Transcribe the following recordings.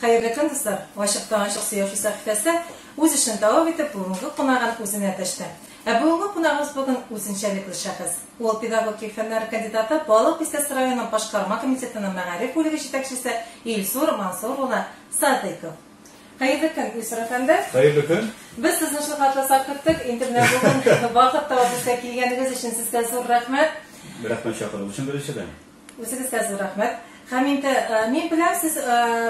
Хәерле көн, дуслар! Ачыктан-ачык сөйләшү сәхифәсе үз эшен дәвам итеп, бүгенге кунагын үзенә дәште. Ә бүгенге кунагыбыз бүген үзенчәлекле шәхес. Ул педагогик фәннәр кандидаты, Балык Бистәсе районының башкарма комитетының мәгариф бүлеге җитәкчесе Илсур Мансур улы Садыйков. Хәерле көн, Илсур әфәнде! Хәерле көн! Без сезне шулхәтле озак көттек. Инде менә бүген вакыт табып безгә килгәнегез өчен сезгә зур рәхмәт. Рәхмәт чакыру өчен беренчедән. Үзегезгә зур рәхмәт. Һәм инде мин беләм, сез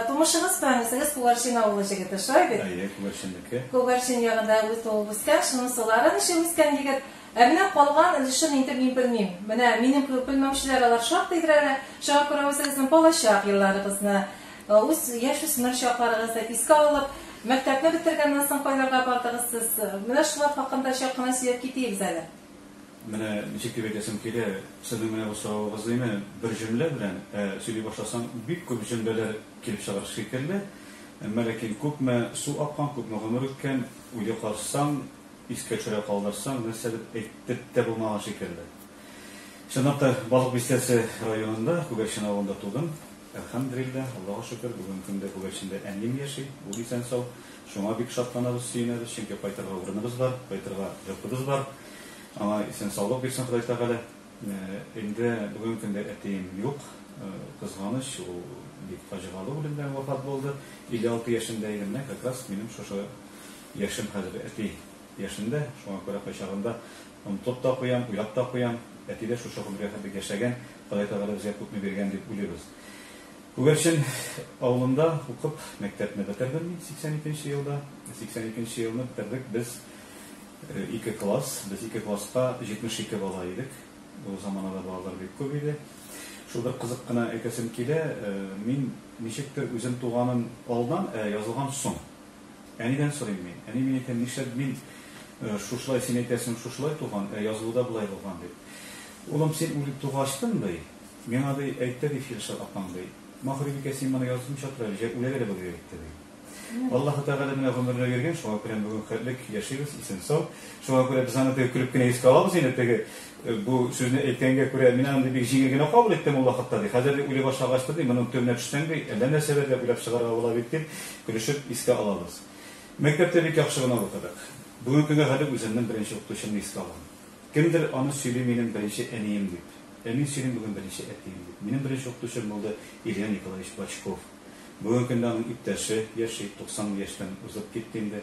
тумышыгыз белән үзегез Күгәрчен авылы җегете, шулай бит? Әйе, Күгәрченнеке. Күгәрчен ягында үз туып үскән, шуның суларын эчеп үскән егет. Ә менә калган өлешен инде мин белмим. Менә минем кебек белмәүчеләр алар шактыйдыр әле. Шуңа күрә үзегезнең балачак елларыгызны, үз яшүсмер чакларыгызны искә алып, мәктәпне бетергәннән соң кайларга бардыгыз сез? Менә шулар хакында чак кына сөйләп китегез әле. Менә ничек дип әйтәсем килә, сезнең менә бу соравыгызны инде бер җөмлә белән, ә сөйли башласаң, бик күп җөмләләр килеп чыгар шикелле. Әмма ләкин күпме су аккан, күпме гомер үткән, уйлый калсаң, искә төшерә калдырсаң, нәрсәдер әйтеп тә булмаган шикелле. Чынлап та, Балык Бистәсе районында, Күгәрчен авылында тудым. Әлхәмдрилләһ, Аллага шөкер, бүгенге көндә Күгәрчендә әнием яши, ул исән-сау. Шуңа бик шатланабыз, сөенәбез, чөнки кайтырга урыныбыз бар, кайтырга йортыбыз бар. Аңа исән-саулык бирсен Ходай Тәгалә. Инде бүгенге көндә әтием юк, кызганыч, ул бик фаҗигалы үлемнән вафат булды. 56 яшендә иде, менә как раз минем шушы яшем хәзер әти яшендә. Шуңа күрә кайчагында онытып та куям, уйлап та куям. Әти дә шушы гомергә хәтлек яшәгән, Ходай Тәгалә безгә күпме биргән дип уйлыйбыз. Күгәрчен авылында укып, мәктәпне бетердем мин 82 нче елда. 82 нче елны бетердек без ике класс. Без ике класска 72 бала идек. Ул заманада балалар бик күп иде. Шул бер кызык кына әйтәсем килә, мин ничектер үзем туганым алдан, ә язылган соң. Әнидән сорыйм мин. Әни, мин әйтәм, нишләп мин шушылай, син әйтәсең, шушылай туган, ә язылуда болай булган дип. Улым, син үлеп тугачтын, ди, миңа, ди, әйтте, ди, фельдшер апаң, ди, Маһрибикә, син моны язмыйча тор әле, җә, үләр әле бу, дип әйтте, ди. Аллаһы Тәгалә менә гомерне биргән, шуңа күрә бүген хәтлек яшибез, исән-сау. Шуңа күрә без аны теге көлеп кенә искә алабыз инде, теге бу сүзне әйткәнгә күрә мин аны бик җиңел генә кабул иттем ул вакытта, ди. Хәзер ди уйлый башлагач та, ди, моның төбенә төшсәң, ди, әллә нәрсәләр дә уйлап чыгарырга була бит, дип көлешеп искә алабыз. Мәктәптә бик яхшы гына укыдык. Бүгенге көнгә хәтлек үземнең беренче укытучымны искә алам. Кемдер аны сөйли минем беренче әнием дип. Ә мин сөйлим бүген беренче әтием дип. Минем беренче укытучым булды Илья Николаевич Бочков. Бүгенге көндә аның иптәше яши, 90 яшьтән узып китте инде.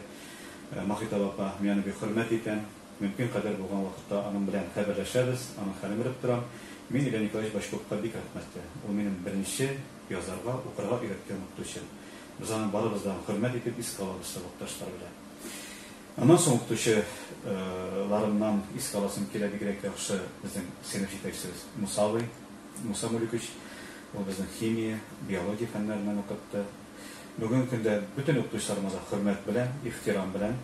Махитова апа, мин аны бик хөрмәт итәм. Мөмкин кадәр булган вакытта аның белән хәбәрләшәбез, аның хәлен белеп торам. Мин Илья Николаевич Бочковка бик рәхмәтле. Ул минем беренче язарга, укырга өйрәткән укытучым. Без аны барыбыз да хөрмәт итеп искә алабыз сабакташлар белән. Аннан соң укытучы ларымнан искә аласым килә, бигрәк яхшы безнең сыйныф җитәкчебез Муса абый. Муса Муликович, ул безнең химия, биология фәннәреннән укытты. Бүгенге көндә бөтен укытучыларыма да хөрмәт белән, ихтирам белән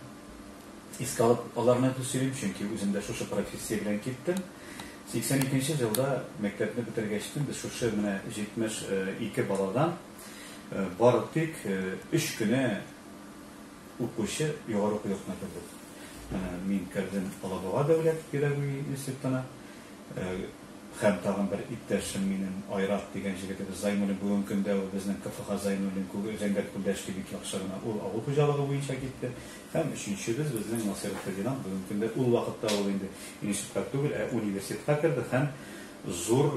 искә алып, аларны сөйлим, чөнки үзем дә шушы профессия белән киттем. 82 нче елда мәктәпне бетергәчтен без шушы менә 72 баладан бары тик өч кенә укучы югары уку йортына кердек. Менә мин кердем Алабуга дәүләт педагогия институтына. Һәм тагын бер иптәшем минем, Айрат дигән җегетебез Зайнуллин, бүгенге көндә ул безнең КФХ Зайнуллин, Зәңгәр күлдә эшли бик яхшы гына, ул авыл хуҗалыгы буенча китте. Һәм өченчебез безнең Насыйров Фердинанд, бүгенге көндә, ул вакытта ул инде институтка түгел, ә университетка керде һәм зур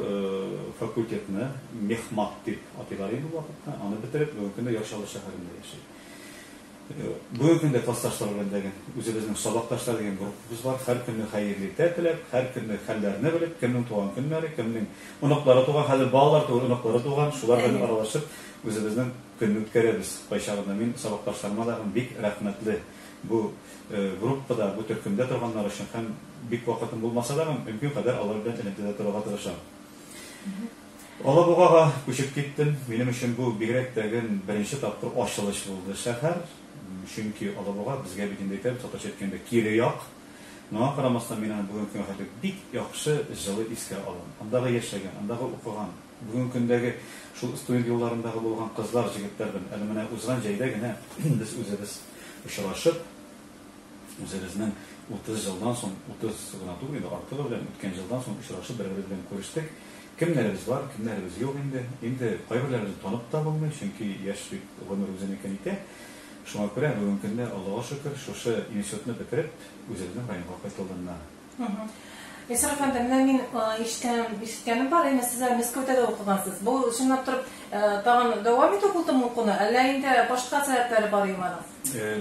факультетны, мехмат дип атыйлар иде ул вакытта, аны бетереп, бүгенге көндә Яр Чаллы шәһәрендә яши. Бүгенге көндә классташлар белән дә үзебезнең сабакташлар дигән группабыз бар. Һәр көнне хәерле иртә теләп, һәр көнне хәлләрне белеп, кемнең туган көннәре, кемнең оныклары туган, хәзер балалар түгел, оныклары туган, шулар белән аралашып, үзебезнең көнне үткәрәбез. Кайчагында мин сабакташларыма да бик рәхмәтле бу группада, бу төркемдә торганнар өчен һәм бик вакытым булмаса да, мөмкин кадәр алар белән элемтәдә торырга тырышам. Алабугага күчеп киттем. Минем өчен бу бигрәк тә ген беренче тапкыр ачылыш булды шәһәр. Чөнки Алабуга безгә бит инде әйтәбез, татарча әйткәндә, кире як. Моңа карамастан, мин аны бүгенге көнгә хәтле бик яхшы, җылы искә алам. Андагы яшәгән, андагы укыган, бүгенге көндәге шул студент елларындагы булган кызлар, җегетләр белән әле менә узган җәйдә генә без үзебез очрашып, үзебезнең 30 елдан соң, 30 гына түгел инде, артыгы белән үткән елдан соң очрашып, бер-беребез белән күрештек. Кемнәребез бар, кемнәребез юк инде. Инде кайберләребезне танып та булмый, чөнки яшь бит гомер үзенекен итә. Шуңа күрә бүгенге көндә, Аллага шөкер, шушы институтны бетереп, үзебезнең районга кайтылдым. Илсур әфәнде, менә мин ишеткәнем, ишеткәнем бар, әмма сез әле Мәскәүдә дә укыгансыз. Бу чынлап торып тагын дәвам итү булдымы укуны, әллә инде башка сәбәпләре бар иде аның?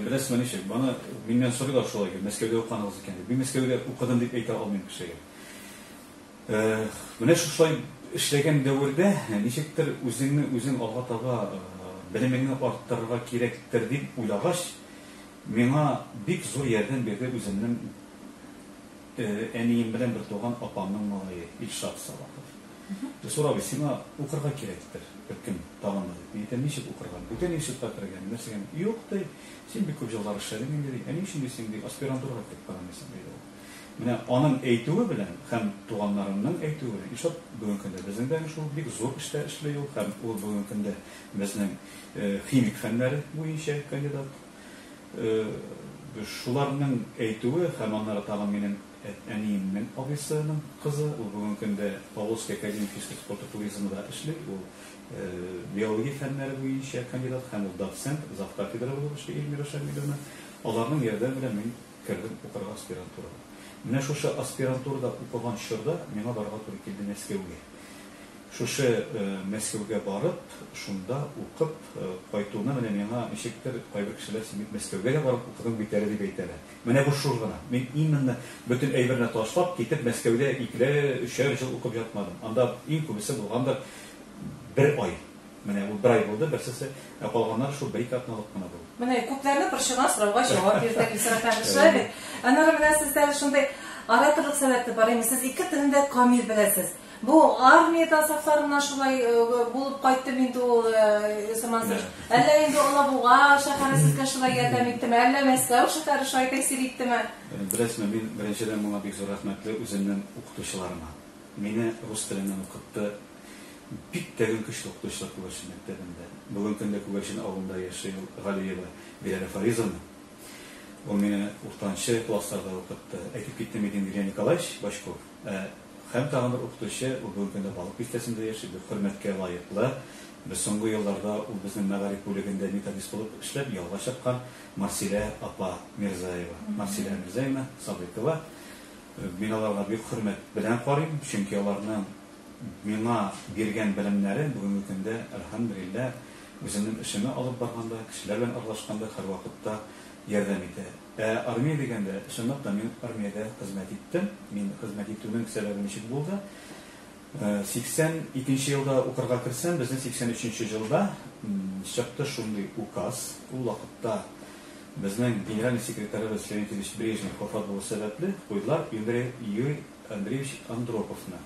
Беләсезме ничек, моны миннән сорыйлар шулай, Мәскәүдә укыганыгыз икән дип. Мин Мәскәүдә укыдым дип әйтә алмыйм кешегә. Менә шушылай эшләгән дәвердә ничектер үзеңне үзең алга таба белемеңне арттырырга кирәктер дип уйлагач, миңа бик зур ярдәм бирде үземнең әнием белән бертуган апамның малае Илшат Салахов. Илсур абый, сиңа укырга кирәктер, беркем тагын да дип. Мин әйтәм, ничек укырга? Бүтән институтка керергә, нәрсәгә? Юк, ди, син бик күп еллар эшләдең инде, ди. Ә ни өчен дисең, ди, аспирантурага кереп карамыйсың, диде ул. Менә аның әйтүе белән һәм туганнарымның әйтүе белән, Илшат бүгенге көндә безнең дә шул бик зур эштә эшли ул һәм ул бүгенге көндә безнең химик фәннәре буенча кандидат. Шуларның әйтүе һәм аннары тагын минем әниемнең абыйсының кызы, ул бүгенге көндә Павловский академия физкультура спорта туризмында эшли, ул биология фәннәре буенча кандидат һәм ул доцент, завкафедра булып эшли Эльмира Шамилевна. Аларның ярдәме белән мин кердем укырга аспирантурага. Менә шушы аспирантурада укыган чорда миңа барырга туры килде Мәскәүгә. Шушы Мәскәүгә барып, шунда укып кайтуны менә миңа ничектер кайбер кешеләр син бит Мәскәүгә дә барып укыдың бит әле дип әйтәләр. Менә бу шул гына. Мин именно бөтен әйберне ташлап китеп Мәскәүдә икеләр, өчәр ел укып ятмадым. Анда иң күбесе булгандыр бер ай. Менә ул бер ай булды, берсесе, ә калганнары шул бер-ике атналык кына булды. Менә күпләрне борчыган сорауга җавап бирде Илсур әфәнде, шулай бит? Аннары менә сездә әле шундый ораторлык сәләте бар, әйме, сез ике телне дә камил беләсез. Бу армиядә сафларыннан шулай булып кайтты инде ул, Илсур Мансурович. Әллә инде Алабуга шәһәре сезгә шулай ярдәм иттеме, әллә Мәскәү шәһәре шулай тәэсир иттеме? Беләсезме, мин беренчедән моңа бик зур рәхмәтле үземнең укытучыларыма. Мине рус теленнән укытты Бик тәген көчле укытучылар Күгәрчен мәктәбендә. Бүгенге көндә Күгәрчен авылында яши ул Галиева Диләрә Фаризовна. Ул мине уртанчы классларда укытты. Әйтеп киттем бит инде Илья Николаевич Бочков. Ә һәм тагын бер укытучы, ул бүгенге көндә Балык Бистәсендә яши, бик хөрмәткә лаеклы. Без соңгы елларда ул безнең мәгариф бүлегендә методист булып эшләп ялга чыккан Марсилә апа Мирзаева. Марсилә Мирзаевна Садыйкова. Мин аларга бик хөрмәт белән карыйм, чөнки аларның миңа биргән белемнәре бүгенге көндә, әлхәмдүлилләһ, үземнең эшемне алып барганда, кешеләр белән аралашканда һәрвакытта ярдәм итә. Ә армия дигәндә, чынлап та мин армиядә хезмәт иттем. Мин хезмәт итүнең сәбәбе ничек булды? 82 нче елда укырга керсәм, безнең 83 нче елда чыкты шундый указ. Ул вакытта безнең генеральный секретаребыз Леонид Ильич Брежнев вафат булу сәбәпле, куйдылар Юрий Андреевич Андроповны.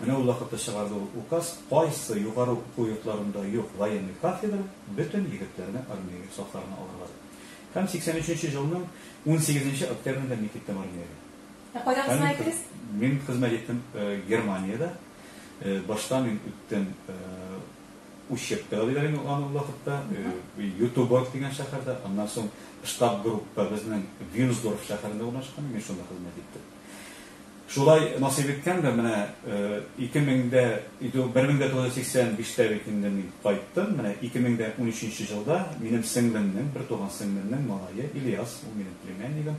Менә ул вакытта чыгарды ул указ, кайсы югары уку йортларында юк военный кафедра, бөтен егетләрне армиягә сафларына алырга дип. Һәм 83 нче елның унсигезенче октябрендә мин киттем армиягә. Ә кайда хезмәт иттегез? Мин хезмәт иттем Германиядә. Башта мин үттем учебкада диләр инде аны ул вакытта, Ютуборг дигән шәһәрдә, аннан соң штаб группа безнең Вюнсдорф шәһәрендә урнашкан, мин шунда хезмәт иттем. Шулай насыйп иткән дә, менә 1985 тә бит инде мин кайттым, менә 2013 елда минем сеңлемнең, бертуган сеңлемнең малае Ильяс, ул минем племяннигым,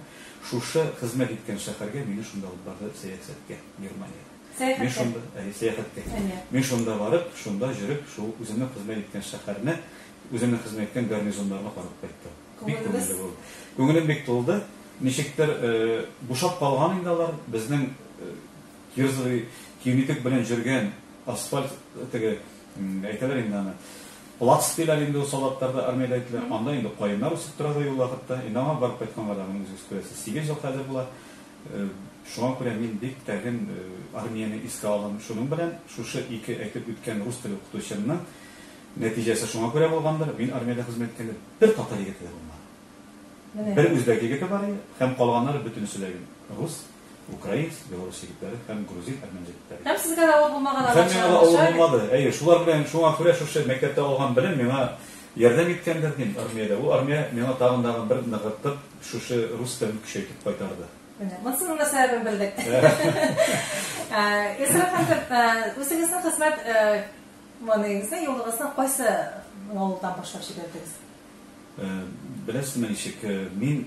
шушы хезмәт иткән шәһәргә мине шунда алып барды сәяхәткә, Германиягә. Сәяхәткә? Мин шунда, әйе, сәяхәткә. Әйе. Мин шунда барып, шунда йөреп, шул үземнең хезмәт иткән шәһәрне, үземнең хезмәт иткән гарнизоннарны карап кайттым. Бик күңелле булды. Күңелем бик тулды. Ничектер бушап калган инде алар. Безнең кирзовый киемитек белән йөргән асфальт теге әйтәләр инде аны. Плац диләр инде ул солдатларда, армиядә әйтелә. Анда инде каеннар үсеп тора ди ул вакытта. Инде аңа барып кайтканга да үзегез күрәсез, 8 ел хәзер була. Шуңа күрә мин бик тәген армияне искә алам. Шуның белән шушы ике әйтеп үткән рус теле укытучымның нәтиҗәсе шуңа күрә булгандыр, мин армиядә хезмәт иткәндә бер татар егете дә булмады. Бер үзбәк егете бар иде һәм калганнары бөтенесе дә рус, украинец, белорус егетләре һәм грузин, әрмән егетләре. Һәм сезгә дә авыр булмаган алар. Һәм миңа да авыр булмады. Әйе, шулар белән шуңа күрә шушы мәктәптә алган белем миңа ярдәм иткәндер дим армиядә. Ул армия миңа тагын дагы бер ныгытып, шушы рус телен көчәйтеп кайтарды. Менә, монысының да сәбәбен белдек. Илсур әфәнде, үзегезнең хезмәт моныгызны, юлыгызны кайсы авылдан башлап җибәрдегез? Беләсезме ничек, мин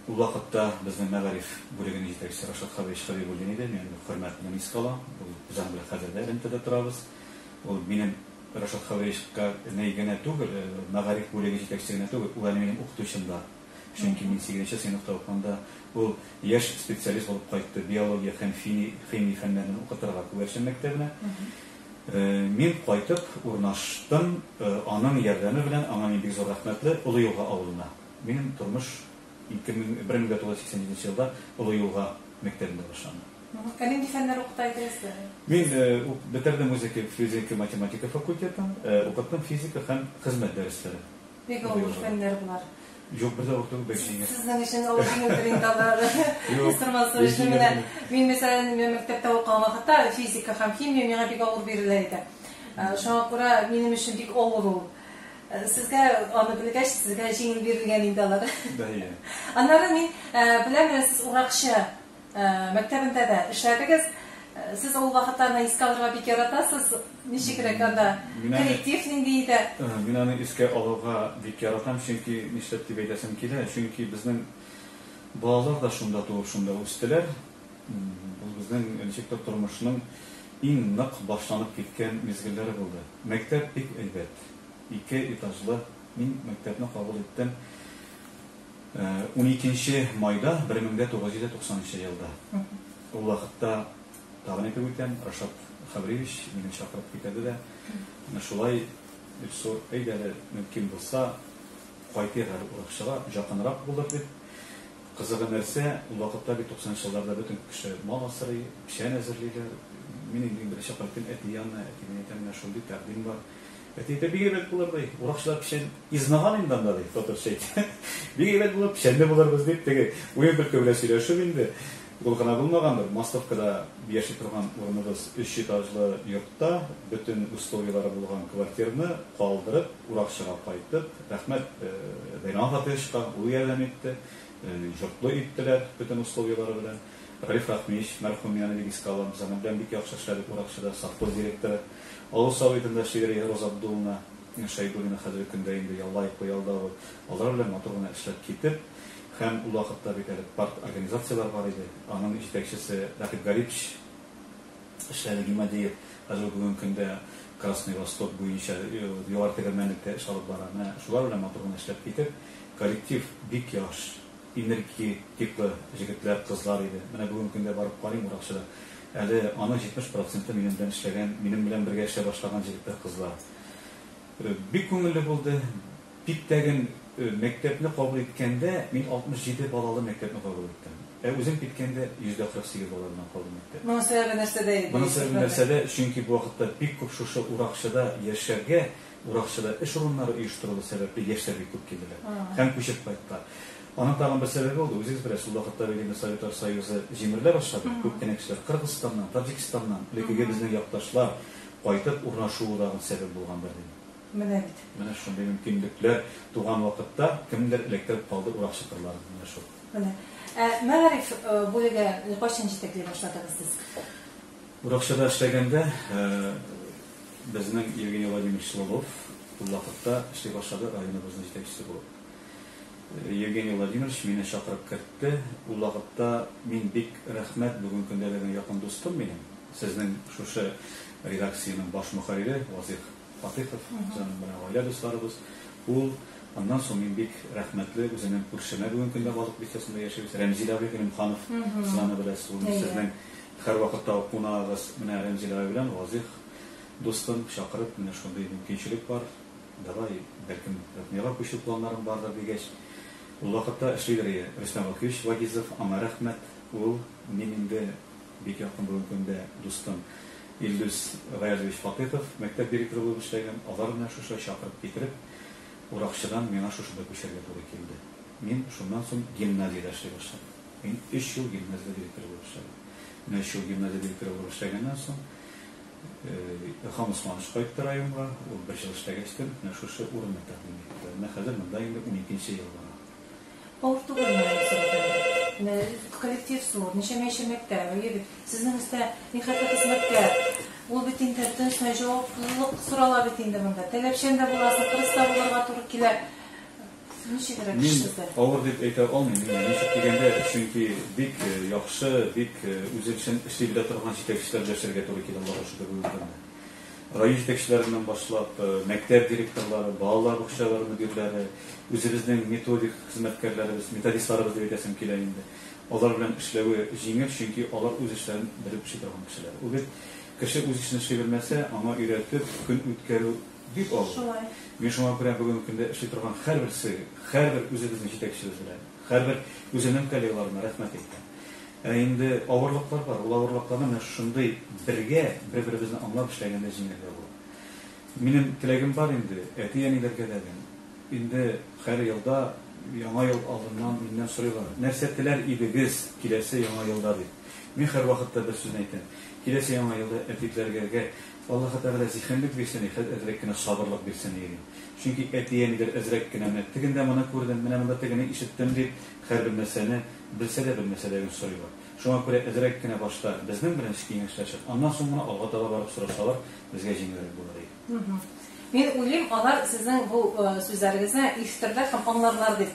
ул вакытта безнең мәгариф бүлегенең җитәкчесе Рашат Хабиевич Хәбибуллин иде, мин аны хөрмәт белән искә алам. Ул без аның белән хәзер дә элемтәдә торабыз. Ул минем Рашат Хабиевичка ни генә түгел, мәгариф бүлеге җитәкчесе генә түгел, ул әле минем укытучым да. Чөнки мин сигезенче сыйныфта укыганда ул яшь специалист булып кайтты, биология һәм химия фәннәрен укытырга Күгәрчен мәктәбенә. Мин кайтып урнаштым, аның ярдәме белән, аңа мин бик зур рәхмәтле, Олы Елга авылына. Минем тормыш 1987 елда Олы Елга мәктәбендә башланды. Ә нинди фәннәр укыта идегез? Мин бетердем музыка, физика, математика факультетын, укыттым физика һәм хезмәт дәресләре. Бик авыр фәннәр болар. Юк, бер дә авыр түгел, бик җиңел. Сезнең өчен авыр җиңелдер инде алар. Тормасы өчен менә мин мәсәлән, мин мәктәптә укыган вакытта физика һәм химия миңа бик авыр бирелә иде. Шуңа күрә минем өчен бик авыр ул. Сезгә аны белгәч, сезгә җиңел бирелгән инде алар. Әйе. Аннары мин беләм, менә сез Уракчы мәктәбендә дә эшләдегез. Сез ул вакытларны искә алырга бик яратасыз. Ничегрәк анда? Коллектив нинди иде? Мин аны искә алырга бик яратам, чөнки нишләп дип әйтәсем килә, чөнки безнең балалар да шунда туып, шунда үстеләр. Ул безнең ничектер тормышның иң нык башланып киткән мизгелләре булды. Мәктәп бик әйбәт. Ике этажлы. Мин мәктәпне кабул иттем уникенче майда 1990 нчы елда. Ул вакытта, тагын әйтеп үтәм, Рашат Хәбриевич мине чакырып китерде дә, менә шулай, Илсур, әйдә әле, мөмкин булса, кайтыйк әле Уракчыга, җакынрак булыр дип. Кызыгы нәрсә, ул вакытта бит туксанынчы елларда бөтен кеше мал асрый, печән әзерлиләр. Мин инде иң беренче кайттым әти янына, әти, мин әйтәм, менә шундый тәкъдим бар. Әти әйтә, бик әйбәт булыр, ди. Уракчылар печән изнаган инде анда, ди, татарча әйтә. Бик әйбәт булыр, печәнле булырбыз, дип, теге уен-көлке белән сөйләшеп инде. Ул гына булмагандыр, Масловкада яши торган урыныбыз өч этажлы йортта, бөтен условияләре булган квартирны калдырып, Уракчыга кайтып, рәхмәт Бәйрәм Фатыйховичка, ул ярдәм итте, йортлы иттеләр бөтен условияләре белән. Ралиф Рәхмиевич, мәрхүм, мин аны бик искә алам, без аның белән бик яхшы эшләдек Уракчыда, совхоз директоры. Авыл советында эшли Роза Абдулловна Шәйдуллина, хәзерге көндә инде яллаеклы ялда ул. Алар белән матур гына эшләп китеп, һәм ул вакытта бит әле парторганизацияләр бар иде. Аның җитәкчесе Рәкыйп Гарипович эшләде, Гимадиев. Хәзер ул бүгенге көндә Красный Восток буенча Югары Тегермәнлектә эш алып бара. Менә шулар белән матур гына эшләп китеп, коллектив бик яхш, энергетиклы җегетләр, кызлар иде. Менә бүгенге көндә барып карыйм Уракчыда. Әле аның 70 проценты минем белән эшләгән, минем белән бергә эшләп башлаган җегетләр, кызлар. Бик күңелле булды. Бик тәген мәктәпне кабул иткәндә, мин 67 балалы мәктәпне кабул иттем. Ә үзем киткәндә 148 бала белән калды мәктәп. Моның сәбәбе нәрсәдә иде? Моның сәбәбе нәрсәдә? Чөнки бу вакытта бик күп шушы Уракчыда яшәргә, Уракчыда эш урыннары оештырылу сәбәпле яшьләр бик күп килделәр һәм күчеп кайттылар. Аның тагын бер сәбәбе булды, үзегез беләсез, ул вакытта бит инде Советлар Союзы җимерелә башлады, күп кенә кешеләр Кыргызстаннан, Таҗикстаннан, элеккеге безнең якташлар кайтып урнашуы дагын сәбәп булгандыр дим. Менә бит. Менә шундый мөмкинлекләр туган вакытта кемдер эләктереп калды уракчы кырларын, менә шул. Менә. Ә мәгариф бүлеге кайчан җитәкли башладыгыз сез? Уракчыда эшләгәндә безнең Евгений Владимирович Лолов ул вакытта эшли башлады районыбызның җитәкчесе булып. Евгений Владимирович мине чакырып кертте. Ул вакытта мин бик рәхмәт, бүгенге көндә дә генә якын дустым минем, сезнең шушы редакциянең баш мөхәррире Вазыйх Фатыйхов, без аның белән гаилә дусларыбыз. Ул, аннан соң мин бик рәхмәтле үземнең күршемә, бүгенге көндә Балык Бистәсендә яшибез, Рәмзил абый Гыйлемханов, сез аны беләсез, ул сезнең һәрвакытта кунагыгыз. Менә Рәмзил абый белән Вазыйх дустым чакырып, менә шундый мөмкинчелек бар, Давай, бәлкем, Ротнега күчү планнарың бардыр, дигәч, ул вакытта эшлидер ие Рөстәм Вакиевич Вагизов, аңа рәхмәт, ул, мин инде бик якын бүгенге көндә дустым Илдус Гаязович Фатыйхов мәктәп директоры булып эшләгән, алар менә шушы чакырып китереп, Уракчыдан миңа шушында күчәргә туры килде. Мин шуннан соң гимназиядә эшли башладым. Мин өч ел гимназиядә директор булып эшләдем. Менә өч ел гимназия директоры булып эшләгәннән соң, Илһам Усманович кайтты районга, ул бер ел эшләгәчтен, менә шушы урынны тәкъдим итте. Менә хәзер монда инде уникенче ел бара. Авыр түгелме, Илсур әфәнде? Менә коллектив зур, ничәмә-ничә мәктәп, әйе бит. Сезнең өстә нихәтле хезмәткәр. Ул бит инде бөтен өстенә җаваплылык сорала бит инде монда. Таләпчән дә буласың, кырыс та булырга туры килә. Ничегрәк эш Мин сездә? авыр дип әйтә алмыйм. Мин ничек дигәндә, чөнки бик яхшы, бик үзе эшен эшли белә торган җитәкчеләр белән эшләргә туры килә, Аллага шөкер, бүгенге көндә. Район җитәкчеләреннән башлап, мәктәп директорлары, балалар бакчалары мөдирләре, үзебезнең методик хезмәткәрләребез, методистларыбыз дип әйтәсем килә инде. Алар белән эшләве җиңел, чөнки алар үз эшләрен белеп эшли торган кешеләр. Ул бит кеше үз эшен эшли белмәсә, аңа өйрәтеп көн үткәрү бик авыр. Шулай. Мин шуңа күрә бүгенге көндә эшли торган һәрберсе, һәрбер үзебезнең җитәкчебез белән, һәрбер үземнең коллегаларыма рәхмәт әйтәм. Ә инде авырлыклар бар, ул авырлыкларны менә шушындый бергә, бер-беребезне аңлап эшләгәндә җиңәргә була. Минем теләгем бар инде, әти-әниләргә дә дим. Инде һәр елда Яңа ел алдыннан миннән сорыйлар, нәрсә теләр идегез киләсе Яңа елда дип. Мин һәрвакытта бер сүзне әйтәм, киләсе Яңа елда әти-тләргә Аллаһы Тәгалә зиһенлек бирсен, әзрәк кенә сабырлык бирсен дим. Чөнки әти-әниләр әзрәк кенә менә тегендә моны күрдем, менә монда тегене ишеттем дип һәрбер нәрсәне белсә дә, белмәсә дә гел сорыйлар. Шуңа күрә әзрәк кенә башта безнең белән киңәшләшеп, аннан соң гына алга таба барып сорасалар, безгә җиңелрәк булыр иде. Мин уйлыйм, алар сезнең бу сүзләрегезне ишетерләр һәм аңларлар дип.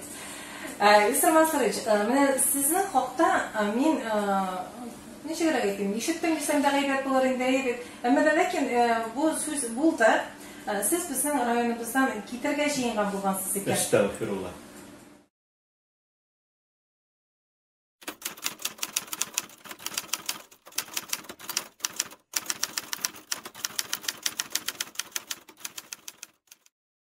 Илсур Мансурович, менә сезнең хакта мин ничегрәк әйтим, ишеттем дисәм дә гайбәт булыр инде, әйе бит. Әмма дә ләкин бу сүз булды. Сез безнең районыбыздан китәргә җыенган булгансыз икән. Әстәгъфирулла.